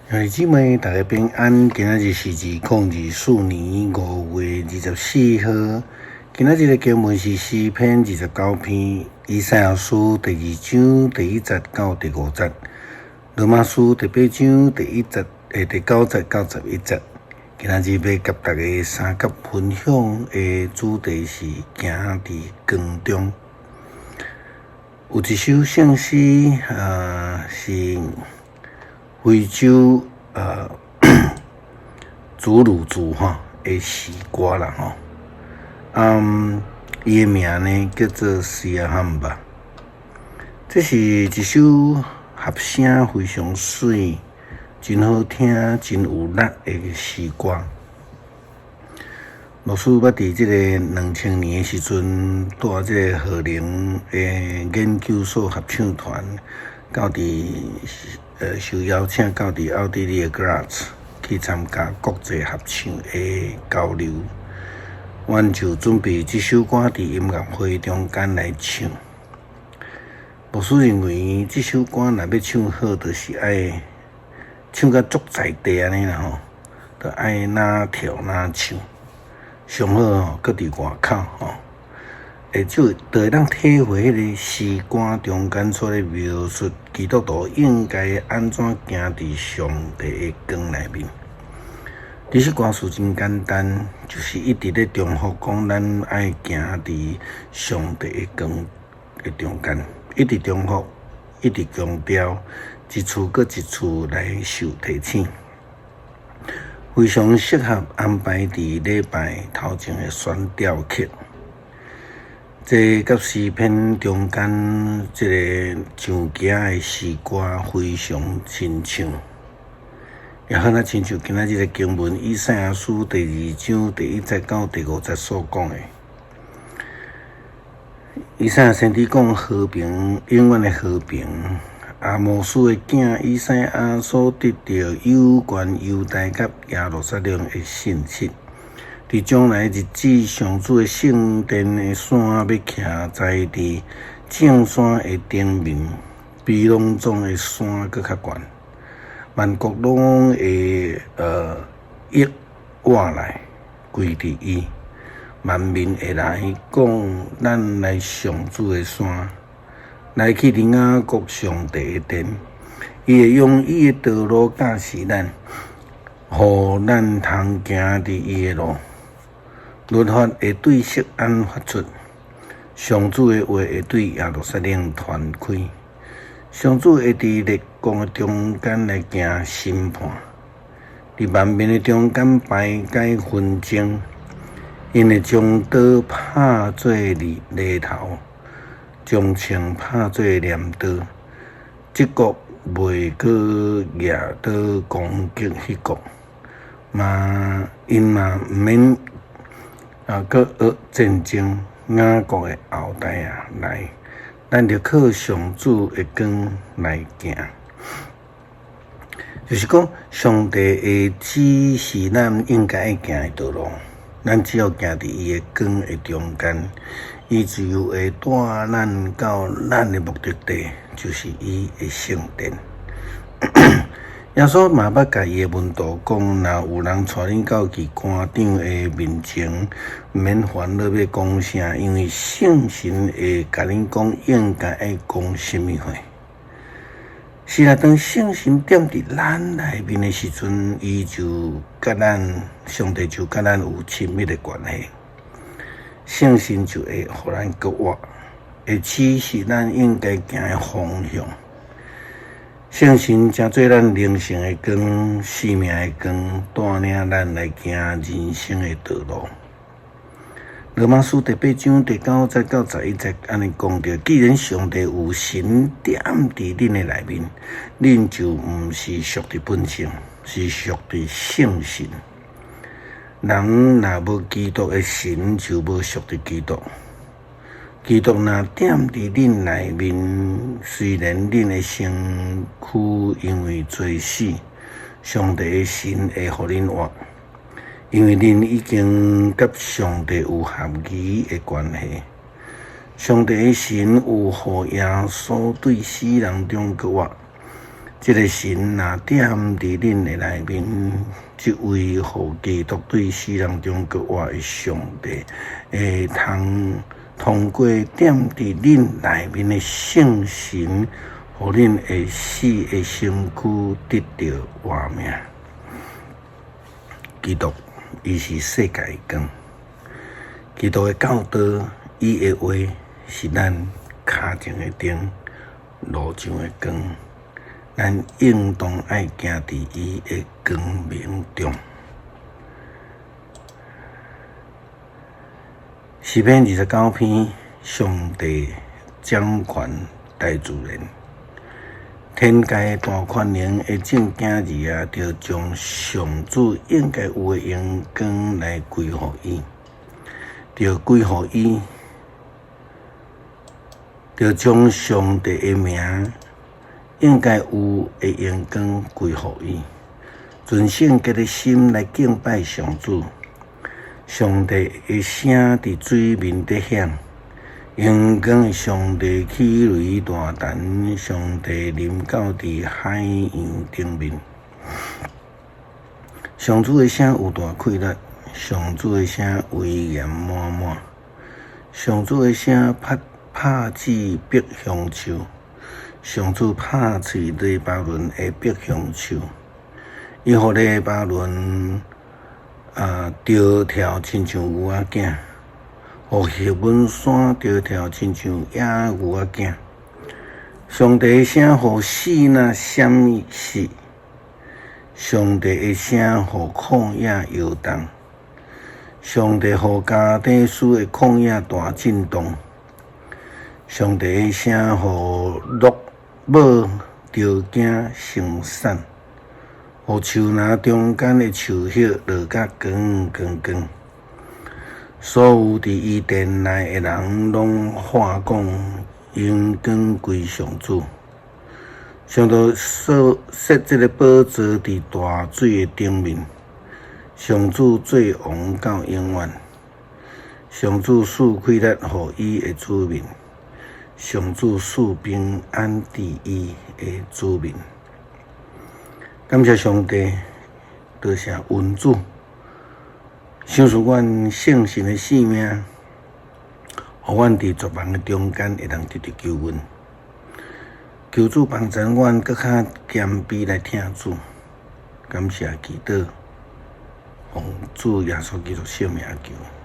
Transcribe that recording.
兄弟姊妹，大家平安。今仔日是2024年5月24號。今仔日的經文是詩篇29篇，以賽亞書第二章第一節到第五節，羅馬書第八章第一節第九節到11節。今仔日欲佮大家相佮分享的主題是行佇光中。有一首聖詩，是非洲祖魯族吼的詩歌啦吼，伊的名呢叫做 Siyahamba。這是一首合聲非常媠、真好聽、真有力的詩歌。牧師捌佇這个2000年的時陣，帶這个荷蘭的研究所合唱團，到佇受邀請到佇奧地利的格拉茨去參加國際合唱的交流。阮就準備這首歌佇音樂會中間來唱。牧師認為這首歌若欲唱好，就是愛唱甲足在地按呢啦吼，就愛若跳若唱，上好吼，閣佇外口吼。就會當體會彼个詩歌中間所咧描述基督徒應該按怎行佇上帝的光內面。其實歌詞真簡單，就是一直咧重複講咱愛行佇上帝的光的中間，一直重複，一直強調，一次閣一次來受提醒，非常適合安排佇禮拜頭前的宣調曲。這佮詩篇中間這个上行的詩歌非常親像，也好若親像今仔日的經文以賽亞書第二章第一節到第五節所講的。以賽亞先知講和平，永遠的和平。亞摩斯的囝以賽亞所得著有關猶大佮耶路撒冷的信息。佇將來日子，上主的聖殿的傘欲徛在佇眾山的頂面，比攏總的山閣較懸。萬國攏會躍倚來歸佇伊，萬民會來講，咱來上主的山，來去佇雅各上帝的殿，伊會用伊的道路教示咱，予咱通行佇伊的路。律法會對錫安發出，上主的話會對耶路撒冷傳開。上主會佇列國的中間來行審判，佇萬民的中間排解紛爭，𪜶會將刀拍做犁犁頭，將槍拍做鐮刀。這國袂閣舉刀攻擊彼國，嘛𪜶嘛毋免閣學戰爭。雅各的後代啊，來，咱著靠上主的光來行。就是講，上帝會指示咱應該愛行的道路，咱只要行佇伊的光的中間，伊就會帶咱到咱的目的地，就是伊的聖殿。耶穌嘛捌共伊的門徒講，若有人帶恁到其官長的面前，毋免煩惱欲講啥，因為聖神會共恁講應該愛講啥物話。是啊，當聖神踮佇咱內面的時陣，伊就佮咱上帝就佮咱有親密的關係。聖神就會予咱閣活，會指示咱應該行的方向。聖神成做咱靈性的光、生命的光，帶領咱來行人生的道路。羅馬書第八章第九節到11節按呢講著：既然上帝有神踮佇恁的內面，恁就毋是屬佇本性，是屬佇聖神。人若無基督的神，就無屬佇基督。基督若踮佇恁內面，雖然恁的身軀因為罪死，上帝的神會予恁活，因為恁已經佮上帝有合宜的關係。上帝的神有予耶穌對死人中閣活，這个神若踮佇恁的內面，這位予基督對死人中閣活的上帝，會通通過踮佇恁內面的聖神，予恁會死的身軀得著活命。基督，伊是世界的光。基督的教導，伊的話是咱跤前的燈，路上的光。咱應當愛行佇伊的光明中。詩篇29篇，上帝掌權大自然，天界大權能的眾囝兒啊，著將上主應該有的榮光來歸予伊，著歸予伊，著將上帝的名應該有的榮光歸予伊，存聖潔的心來敬拜上主。上帝的聲佇水面底響，榮光的上帝起雷大彈，上帝臨到佇海洋頂面。上主的聲有大氣力，上主的聲威嚴滿滿，上主的聲拍拍死碧香樹。上主拍碎黎巴嫩的碧香樹，伊予黎巴嫩啊著跳親像牛仔囝，予黑文山著跳親像野牛仔囝。上帝的聲予死若閃失，上帝的聲予曠野搖動，上帝予加低斯的曠野大震動，上帝的聲予鹿母著驚成散，予樹林中間的樹葉落甲光光光。所有佇伊殿內的人攏喊講：榮光歸上主。上帝設設這个寶座佇大水的頂面，上主做王到永遠。上主賜氣力予伊的子民。上主賜平安佇伊的子民。感謝上帝，多謝恩主，賞賜阮聖神的生命，予阮佇絕望的中間會當得著救恩。求主幫助阮閣較謙卑來疼主。感謝祈禱，奉主耶穌基督聖名求。